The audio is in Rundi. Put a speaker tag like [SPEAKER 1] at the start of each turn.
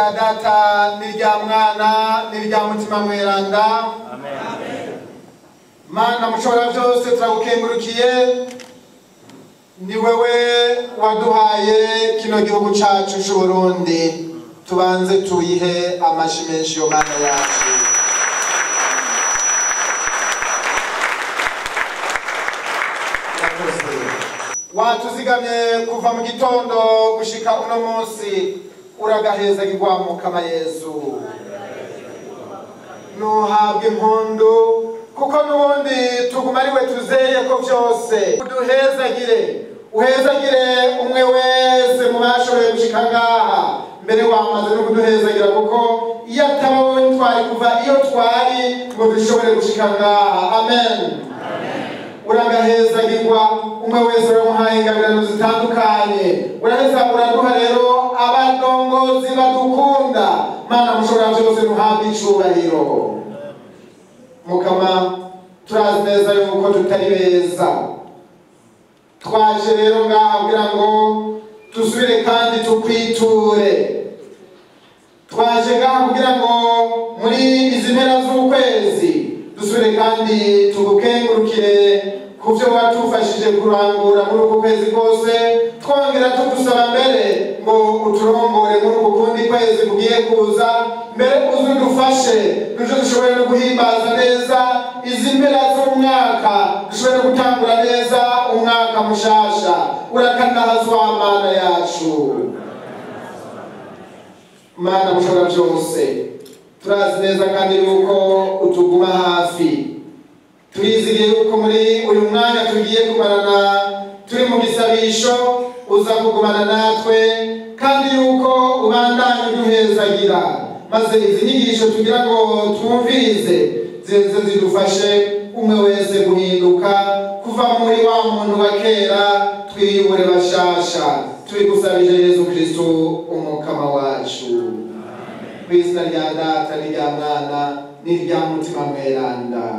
[SPEAKER 1] Rya Data n'irya Mwana n'irya Mutima Mweranda. Amen. Mana mushobora byose, turagukengurukiye. Ni wewe waduhaye kino gihugu cacu c'Uburundi. Tubanze tuyihe amashi menshi yo Mana yacu. Watuzigamye kuva mu gitondo gushika uno munsi, uragaheza gigwa Yesu. Nuhabwe impundu kuko nubundi tuguma ari we tuzeye ko byose. Uduhezagire, uhezagire umwe wese mu bashoboye gushika ngaha. Mbere wamaze no kuduhezagira, kuko iyo ataba wowe twari kuva iyo twari ngo dushobore gushika ngaha. Amen. Uragahezagirwa umwe wese uramuhaye ingabirano zitandukanye. Uraheza uraduha rero abadongozi badukunda. Mana mushobora byose, nuhabwe icubahiro. Mukama, turazi neza yuko tutari beza. Twaje rero ngaha kugira ngo dusubire kandi tukwiture. Twaje ngaha kugira ngo muri izi mpera z'ukwezi dusubire kandi tugukengurukire ku byo watufashije kurangura muri uku kwezi kose, twongera tugusaba mbere ngo uturongore muri uku kundi kwezi kugiye kuza, mbere uzudufashe duje dushobore no guhimbaza neza izi mpera z'umwaka, dushobore no gutangura neza umwaka mushasha. Urakanahazwa Mana yacu. Mana mushobora byose, turazi neza kandi yuko utuguma hafi. Turizigiye yuko muri uyu mwanya tugiye kumarana turi mu gisabisho uza kugumana natwe, kandi yuko ubandanye uduhezagira, maze izi nyigisho tugira ngo twumvirize zize zidufashe umwe wese guhinduka kuva muri wa muntu wa kera twiyubure bashasha. Tubigusabije Yesu Kristo umukama wacu. Mu izina rya Data n'irya Mwana n'irya Mutima Mweranda.